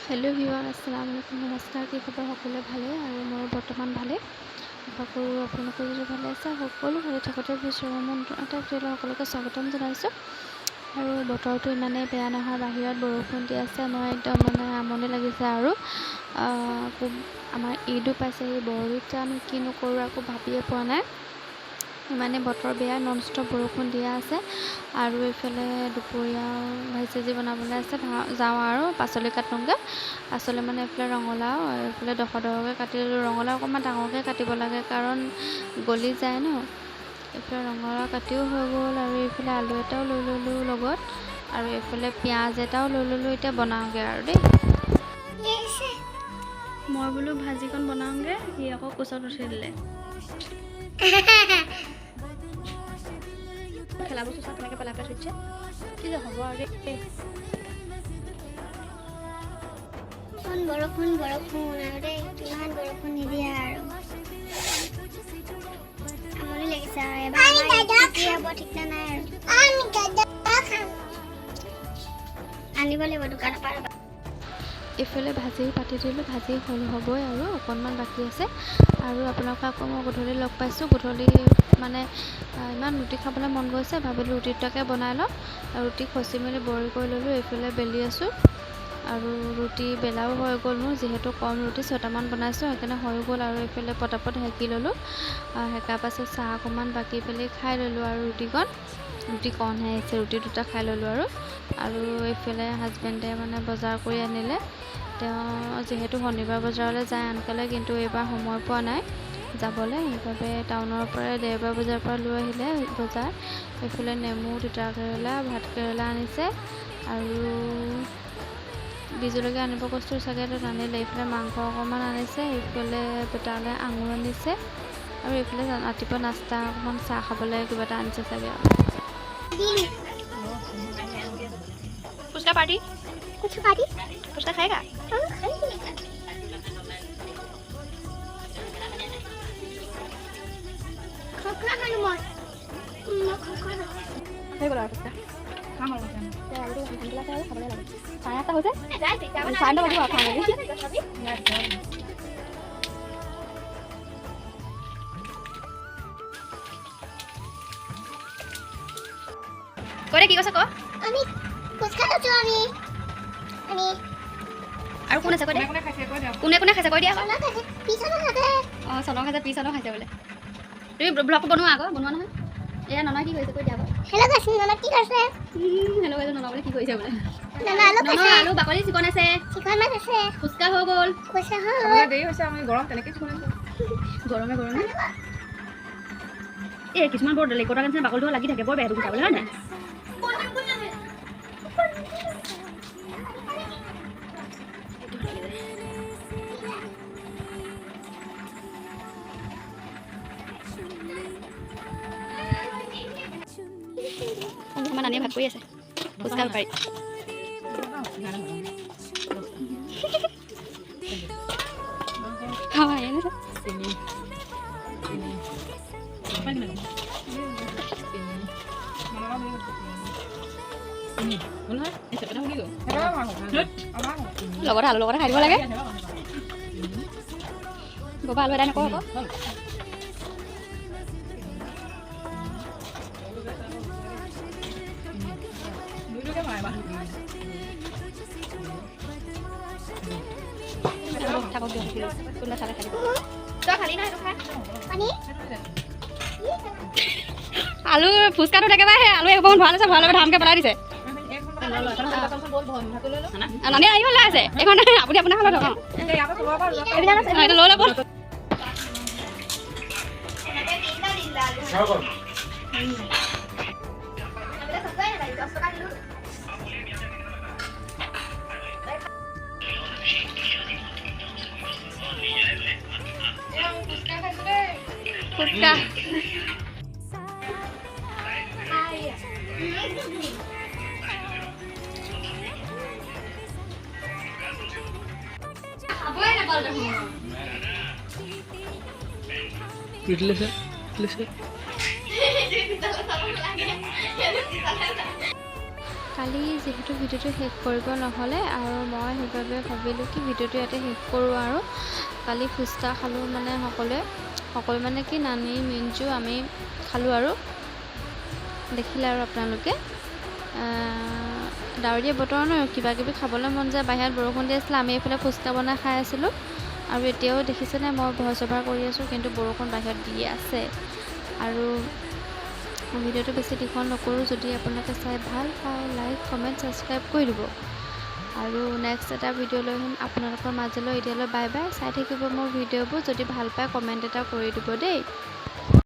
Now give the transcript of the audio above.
Hello' viewer, আসসালামু আলাইকুম, নমস্কাৰ। কি খবৰ সকলোৱে? ভালেই আৰু মোৰো বৰ্তমান ভালেই। আশা কৰোঁ আপোনালোকে যদি ভালে আছে, সকলো ভালে থাকোঁতে বিচৰা মন এটা ভিডিঅ'লৈ সকলোকে স্বাগতম জনাইছোঁ। আৰু বতৰটো ইমানেই বেয়া নহয়, বাহিৰত বৰষুণ দি আছে। মই একদম মানে আমনি লাগিছে। আৰু আকৌ আমাৰ ঈদো পাইছেহি। বৰ ঈদ আমি কি নকৰোঁ একো ভাবিয়ে পোৱা নাই। ইমানেই বতৰ বেয়া, নন ষ্টপ বৰষুণ দিয়া আছে। আৰু এইফালে দুপৰীয়া ভাজি চাজি বনাবলৈ আছে। যাওঁ আৰু পাচলি কাটোঁগৈ। পাচলি মানে এইফালে ৰঙালাও, এইফালে ডোখৰ ডোখৰকৈ কাটি ল'লোঁ। ৰঙালাও অকণমান ডাঙৰকৈ কাটিব লাগে, কাৰণ গলি যায় ন। এইফালে ৰঙালাও কাটিও হৈ গ'ল আৰু এইফালে আলু এটাও লৈ ল'লোঁ লগত আৰু এইফালে পিঁয়াজ এটাও লৈ ল'লোঁ। এতিয়া বনাওঁগৈ আৰু দেই। মই বোলো ভাজিকণ বনাওঁগৈ, সি আকৌ কোচত উঠি দিলে। খেলা বস্তু চব কেনেকৈ পেলাই পেলাই থৈছে, কি যে হ'ব আৰু দেই। বৰষুণ বৰষুণ আৰু দেই, ইমান বৰষুণ নিদিয়ে আৰু আমনি লাগিছে। আৰু এবাৰ আমাৰ কি হ'ব ঠিক না নাই। আৰু আনিব লাগিব দোকানৰ পৰা। এইফালে ভাজিও পাতি দিলোঁ। ভাজি হ'ল, হ'বই আৰু অকণমান বাকী আছে। আৰু আপোনালোকক আকৌ মই গধূলি লগ পাইছোঁ। গধূলি মানে ইমান ৰুটি খাবলৈ মন গৈছে, ভাবিলোঁ ৰুটি দুটাকে বনাই লওঁ। ৰুটি খচি মেলি বইল কৰি ল'লোঁ। এইফালে বেলি আছোঁ আৰু ৰুটি বেলাও হৈ গ'ল মোৰ। যিহেতু কম ৰুটি, 6টামান বনাইছোঁ, সেইকাৰণে হৈ গ'ল। আৰু এইফালে পটাপট সেকি ল'লোঁ। সেকাৰ পাছত চাহ অকণমান বাকি পেলাই খাই ল'লোঁ। আৰু ৰুটিকণ, ৰুটি কণহে আহিছে, ৰুটি দুটা খাই ল'লোঁ। আৰু আৰু এইফালে হাজবেণ্ডে মানে বজাৰ কৰি আনিলে। তেওঁ যিহেতু শনিবাৰ বজাৰলৈ যায় আনকালে, কিন্তু এইবাৰ সময় পোৱা নাই যাবলৈ, সেইবাবে টাউনৰ পৰাই দেওবাৰ বজাৰৰ পৰা লৈ আহিলে বজাৰ। এইফালে নেমু, তিতা কেৰেলা, ভাত কেৰেলা আনিছে আৰু বিজলকীয়া আনিব কৈছিলোঁ চাগে, নানিলে। এইফালে মাংস অকণমান আনিছে, এইফালে বেটালৈ আঙুৰ আনিছে আৰু এইফালে ৰাতিপুৱা নাস্তা অকণমান চাহ খাবলৈ কিবা এটা আনিছে চাগে। আৰু ফুচকা পাৰ্টি। कुछ पार्टी। ফুচকা खाएगा? हाँ, खाएंगे। খোখলা খালো মই। মই খোখলা খালো। হৈ গ'ল আৰু ফুচকা খাম। আৰু আৰু খাবলৈ লাগে। 8:30 হৈছে, 9:30 বাজিব আৰু খাম আজি। কৈ দে, কি কৈছ ক। আমি ফুচকা খাইছো আমি আমি আৰু কোন আছে কৈ দে। কোনে কোনে খাইছে কৈ দিয়া আকৌ। চনা খাইছে, পিছনো খাইছে। অঁ, চনং খাইছে, পি চনং খাইছে বোলে। তুমি ব্লগটো বনোৱা আকৌ, বনোৱা নহয়। এয়া ননয় কি কৰিছে কৈ দিয়া আকৌ। হেল্ল' গাইছ, ননা কি কৰিছে? হেল্ল' গাইছ, নন বোলে কি কৰিছে বোলে। ননা আলু ননয় খাইছে। আলু বাকলি চিকন আছে। চিকন মাছ আছে। ফুচকা হৈ গ'ল। কৈছে হ'ল। খাবলৈ দেৰি হৈছে, আমি গৰম তেনেকৈ শুনিছোঁ। গৰমে গৰমে। এই কিছুমান বৰ লেকটাৰ নিচিনা বাকলিটো লাগি থাকে, বৰ বেয়া এইটো খাবলৈ, হয় নাই? আমাৰ নানীয়ে ভাগ কৰি আছে ফুচকা বেপাৰী। খাওঁ আহি আছে। তিনি তিনি তিনি তিনি হ'ল নহয়। লগতে আলু লগতে খাই দিব লাগে। ববা আলু এটাই নকওঁ আকৌ। থাকক দিয়ক, কোনোবা চালে খাই দিব। তই খালি নহয়, এইটো খা। পানী। আলু ফুচকাটো একেবাৰে সেই আলু এসোপামান ভৰাই লৈছে, ভৰাই লৈ ধামকৈ পেলাই দিছে। নানী আহিব লৈ আছে এইখন। আপুনি আপোনাৰ লৈ অঁ, এইটো লৈ ল'ব। ফুচকা খাবই নাপালোঁ দেখোন। পিটলেছে পিটলেছে। কালি যিহেতু ভিডিঅ'টো শেষ কৰিব নহ'লে আৰু মই সেইবাবে ভাবিলোঁ কি ভিডিঅ'টো ইয়াতে শেষ কৰোঁ। আৰু কালি ফুচকা খালোঁ, মানে সকলোৱে, সকলো মানে কি, নানী, মিঞ্জু, আমি খালোঁ। আৰু দেখিলে আৰু আপোনালোকে, ডাৱৰীয়া বতৰ ন, কিবা কিবি খাবলৈ মন যায়। বাহিৰত বৰষুণ দি আছিলে, আমি এইফালে ফুচকা বনাই খাই আছিলোঁ। আৰু এতিয়াও দেখিছেনে, মই ভইচ অভাৰ কৰি আছোঁ, কিন্তু বৰষুণ বাহিৰত দি আছে। আৰু ভিডিঅ'টো বেছি দীঘল নকৰোঁ। যদি আপোনালোকে চাই ভাল পায়, লাইক, কমেণ্ট, ছাবস্ক্ৰাইব কৰি দিব। আৰু নেক্সট এটা ভিডিঅ' লৈ আহিম আপোনালোকৰ মাজলৈ। এতিয়ালৈ বাই বাই। চাই থাকিব মোৰ ভিডিঅ'বোৰ। যদি ভাল পায়, কমেণ্ট এটা কৰি দিব দেই।